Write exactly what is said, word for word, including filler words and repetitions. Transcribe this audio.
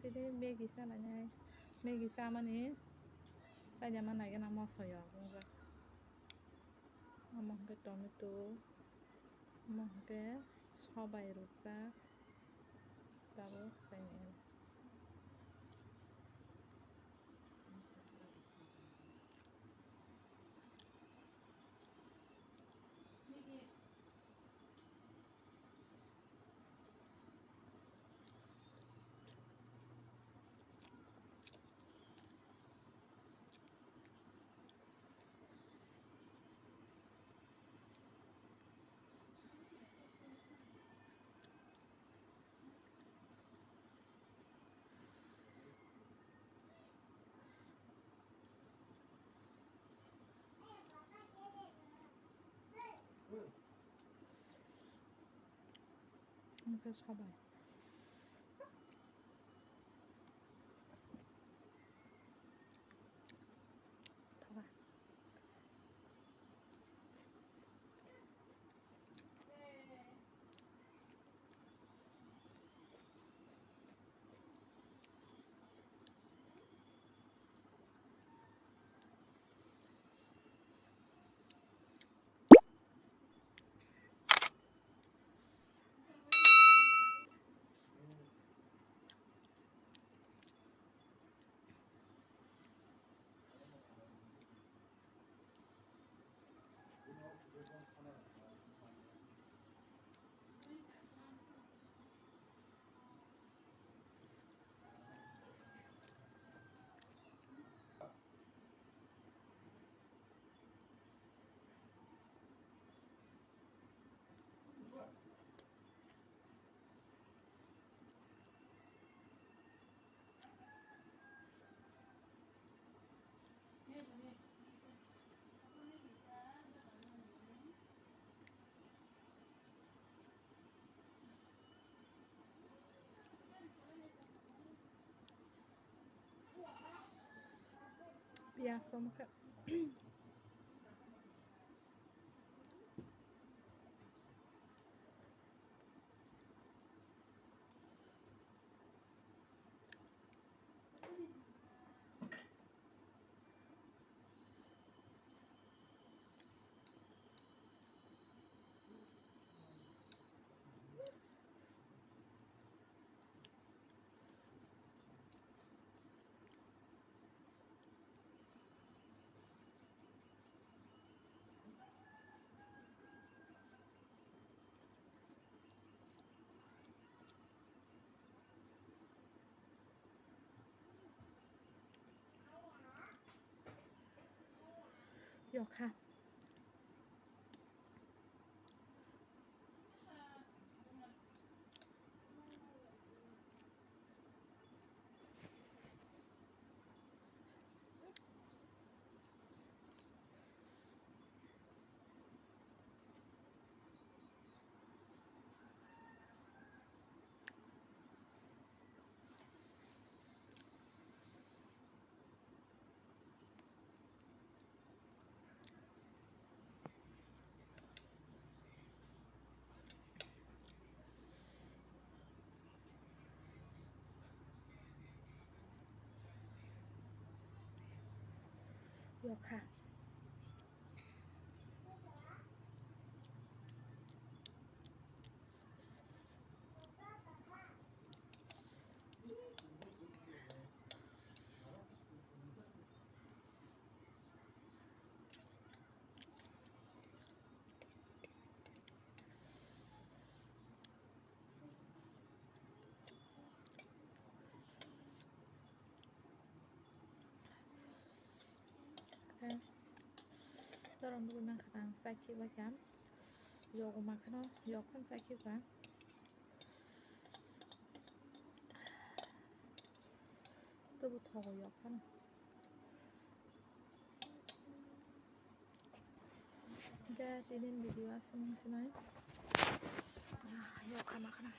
Tini Maggi sanai nai. Maggi samani chaida manai gana moso yok. Omo hwnkhe tomato, omo hwnkhe sobai rwkjak, tabuk chainai. Omo khe sobai. Thola. Piyaj omo khe. Yokha. Yokha. Khe, torok nugwi mankha ang chakhe bai kha. Yokma kheno, yok phano chakhe ba. Tobo thogo yok phano. Hingke tini video aswk wng sinai. Ah, yokha ma khana.